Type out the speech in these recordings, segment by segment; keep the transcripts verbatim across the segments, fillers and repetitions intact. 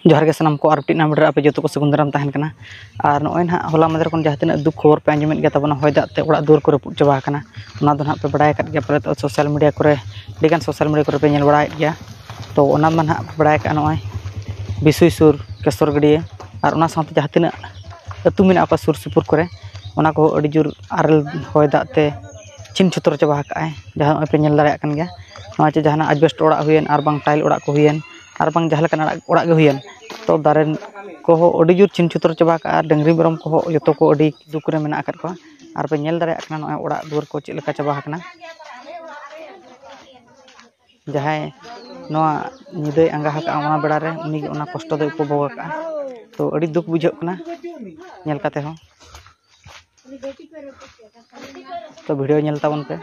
ᱡᱚᱦᱟᱨ ᱜᱮ ᱥᱟᱱᱟᱢ ᱠᱚ, ᱟᱨ ᱢᱤᱫᱴᱤᱡ ᱱᱟᱣᱟ video ᱨᱮ ᱟᱯᱮ ᱡᱚᱛᱚ ᱠᱚ ᱥᱟᱹᱜᱩᱱ ᱫᱟᱨᱟᱢ ᱛᱟᱦᱮᱱ ᱠᱟᱱᱟ᱾ ᱟᱨ ᱱᱚᱜᱼᱚᱭ ᱱᱟᱦᱟᱜ ᱦᱚᱞᱟ ᱢᱟᱫᱷᱮᱨ ᱠᱷᱚᱱ ᱡᱟᱦᱟᱸ ᱛᱤᱱᱟᱹᱜ ᱫᱩᱠ ᱠᱷᱚᱵᱚᱨ ᱯᱮ ᱟᱸᱡᱚᱢᱮᱫ ᱜᱮᱭᱟ ᱛᱟᱵᱚᱱᱟ, ᱦᱚᱭ ᱫᱟᱜ ᱛᱮ ᱚᱲᱟᱜ ᱫᱩᱣᱟᱹᱨ ᱠᱚ ᱨᱟᱹᱯᱩᱫ ᱪᱟᱵᱟ ᱟᱠᱟᱱᱟ, ᱚᱱᱟ ᱫᱚ ᱱᱟᱦᱟᱜ ᱯᱮ ᱵᱟᱲᱟᱭ ᱟᱠᱟᱫ ᱜᱮᱭᱟ ᱯᱟᱞᱮᱫ, social media ᱠᱚᱨᱮ, ᱟᱹᱰᱤᱜᱟᱱ social media ᱠᱚᱨᱮ ᱯᱮ ᱧᱮᱞ ᱵᱟᱲᱟᱭᱮᱫ ᱜᱮᱭᱟ᱾ ᱛᱚ ᱚᱱᱟ ᱢᱟ ᱱᱟᱦᱟᱜ ᱯᱮ ᱵᱟᱲᱟᱭ ᱟᱠᱟᱫᱼᱟ, ᱱᱚᱜᱼᱚᱭ ᱵᱤᱥᱩᱭ ᱥᱩᱨ, ᱠᱮᱥᱚᱨ ᱜᱟᱹᱰᱭᱟᱹ, ᱟᱨ ᱚᱱᱟ ᱥᱟᱶᱛᱮ ᱡᱟᱦᱟᱸ ᱛᱤᱱᱟᱹᱜ ᱟᱹᱛᱩ ᱢᱮᱱᱟᱜ ᱠᱚᱣᱟ ᱥᱩᱨ ᱥᱩᱯᱩᱨ ᱠᱚᱨᱮ, ᱚᱱᱟ ᱠᱚ ᱟᱹᱰᱤ ᱡᱳᱨ ᱟᱨᱮᱞ ᱦᱚᱭ ᱫᱟᱜ ᱛᱮ ᱪᱷᱤᱱ ᱪᱷᱚᱛᱚᱨ ᱪᱟᱵᱟ ᱟᱠᱟᱫᱼᱟᱭ, ᱡᱟᱦᱟᱸ ᱱᱚᱜᱼᱚᱭ ᱯᱮ ᱧᱮᱞ ᱫᱟᱲᱮᱭᱟᱜ ᱠᱟᱱ ᱜᱮᱭᱟ᱾ ᱱᱚᱜᱼᱚᱭ ᱡᱮ ᱡᱟᱦᱟᱱᱟᱜ asbestos ᱚᱲᱟᱜ ᱦᱩᱭᱮᱱ, ᱟᱨ ᱵᱟᱝ tile ᱚᱲᱟᱜ ᱠᱚ ᱦᱩᱭᱮᱱ, ᱟᱨ ᱵᱟᱝ ᱡᱟᱦᱟᱸ ᱞᱮᱠᱟᱱᱟᱜ ᱚᱲᱟᱜ, ᱚᱲᱟᱜ ᱜᱮ ᱦᱩᱭᱮᱱ, ᱛᱚ ᱫᱟᱨᱮ ᱠᱚᱦᱚᱸ ᱟᱹᱰᱤ ᱡᱳᱨ ᱪᱷᱤᱱ ᱪᱷᱚᱛᱚᱨ ᱪᱟᱵᱟ ᱟᱠᱟᱫᱼᱟ᱾ ᱰᱟᱹᱝᱨᱤ ᱢᱮᱨᱚᱢ ᱠᱚᱦᱚᱸ ᱡᱚᱛᱚ ᱠᱚ ᱟᱹᱰᱤ ᱫᱩᱠ ᱨᱮ ᱢᱮᱱᱟᱜ ᱟᱠᱟᱫ ᱠᱚᱣᱟ᱾ ᱟᱨ ᱯᱮ ᱧᱮᱞ ᱫᱟᱲᱮᱭᱟᱜ ᱠᱟᱱᱟ ᱱᱚᱜᱼᱚᱭ ᱚᱲᱟᱜ ᱫᱩᱣᱟᱹᱨ ᱠᱚ ᱪᱮᱫ ᱞᱮᱠᱟ ᱪᱟᱵᱟ ᱟᱠᱟᱱᱟ᱾ ᱡᱟᱦᱟᱸᱭ ᱱᱚᱣᱟ ᱧᱤᱫᱟᱹᱭ ᱟᱸᱜᱟ ᱟᱠᱟᱫᱼᱟ ᱚᱱᱟ ᱵᱮᱲᱟ ᱨᱮ, ᱩᱱᱤ ᱜᱮ ᱚᱱᱟ ᱠᱚᱥᱴᱚ ᱫᱚᱭ ᱩᱯᱚᱵᱷᱳᱜᱽ ᱟᱠᱟᱫᱼᱟ᱾ ᱛᱚ ᱟᱹᱰᱤ ᱫᱩᱠ ᱵᱩᱡᱷᱟᱹᱜ ᱠᱟᱱᱟ ᱧᱮᱞ ᱠᱟᱛᱮ ᱦᱚᱸ᱾ ᱛᱚ video ᱧᱮᱞ ᱛᱟᱵᱚᱱ ᱯᱮ᱾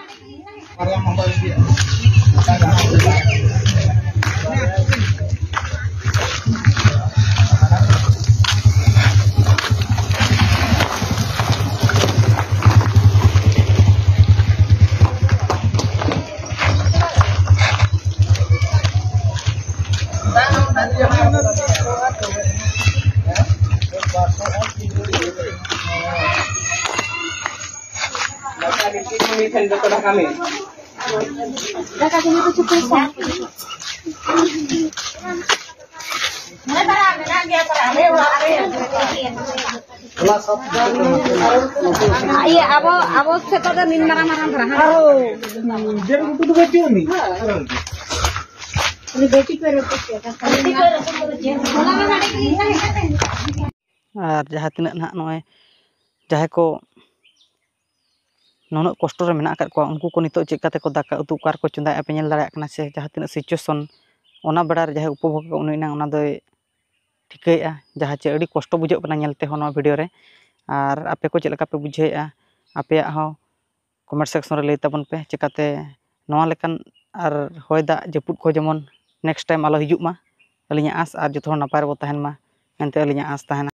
ᱤᱭᱟᱹ, ᱟᱵᱚ, ᱟᱵᱚ ᱥᱮᱫ ᱫᱚ ᱱᱤᱱ ᱢᱟᱨᱟᱝ ᱢᱟᱨᱟᱝ ᱫᱷᱟᱨᱟ, ᱦᱮᱸ? ᱟᱨᱚ ᱰᱮᱨ ᱜᱷᱩᱴᱩ ᱫᱚ ᱵᱟᱹᱪᱩᱜ ᱟᱹᱱᱤᱡ᱾ ᱩᱱᱤ ᱵᱮᱴᱤ ᱠᱚ ᱨᱟᱹᱯᱩᱫ ᱠᱮᱫᱟ᱾ ᱟᱨ ᱡᱟᱦᱟᱸ ᱛᱤᱱᱟᱹᱜ ᱱᱟᱦᱟᱜ ᱱᱚᱜᱼᱚᱭ ᱡᱟᱦᱟᱸᱭ ᱠᱚ ᱱᱩᱱᱟᱹᱜ ᱠᱚᱥᱴᱚ ᱨᱮ ᱢᱮᱱᱟᱜ ᱟᱠᱟᱫ ᱠᱚᱣᱟ, ᱩᱱᱠᱩ ᱠᱚ ᱱᱤᱛᱚᱜ ᱪᱮᱫ ᱞᱮᱠᱟ ᱛᱮᱠᱚ ᱫᱟᱠᱟ ᱩᱛᱩ ᱚᱠᱟ ᱨᱮᱠᱚ ᱪᱚᱸᱫᱟᱭᱟ ᱯᱮ ᱧᱮᱞ ᱫᱟᱲᱮᱭᱟᱜ ᱠᱟᱱᱟ, ᱥᱮ ᱡᱟᱦᱟᱸ ᱛᱤᱱᱟᱹᱜ situation ᱚᱱᱟ ᱵᱮᱲᱟ ᱨᱮ ᱡᱟᱦᱟᱸᱭ ᱩᱯᱚᱵᱷᱳᱜᱽ ᱟᱠᱚ ᱩᱱᱤ ᱮᱱᱟᱝ ᱚᱱᱟ ᱫᱚᱭ ᱴᱷᱤᱠᱟᱹᱭᱮᱫᱼᱟ, ᱡᱟᱦᱟᱸ ᱪᱮ ᱟᱹᱰᱤ ᱠᱚᱥᱴᱚ ᱵᱩᱡᱷᱟᱹᱜ ᱠᱟᱱᱟ ᱧᱮᱞ ᱛᱮᱦᱚᱸ ᱱᱚᱣᱟ video ᱨᱮ᱾ ᱟᱨ ᱟᱯᱮ ᱠᱚ ᱪᱮᱫ ᱞᱮᱠᱟ ᱯᱮ ᱵᱩᱡᱷᱟᱹᱣᱮᱫᱼᱟ, ᱟᱯᱮᱭᱟᱜ ᱦᱚᱸ comment section ᱨᱮ ᱞᱟᱹᱭ ᱛᱟᱵᱚᱱ ᱯᱮ, ᱪᱤᱠᱟᱹᱛᱮ ᱱᱚᱣᱟ ᱞᱮᱠᱟᱱ ᱟᱨ ᱦᱚᱭ ᱫᱟᱜ ᱡᱟᱹᱯᱩᱫ ᱠᱚ ᱡᱮᱢᱚᱱ next time ᱟᱞᱚ ᱦᱤᱡᱩᱜ ᱢᱟ, ᱟᱹᱞᱤᱧᱟᱜ ᱟᱸᱥ, ᱟᱨ ᱡᱚᱛᱚ ᱦᱚᱲ ᱱᱟᱯᱟᱭ ᱨᱮᱵᱚ ᱛᱟᱦᱮᱱ ᱢᱟ ᱢᱮᱱᱛᱮ ᱟᱹᱞᱤᱧᱟᱜ ᱟᱸᱥ ᱛᱟᱦᱮᱱᱟ᱾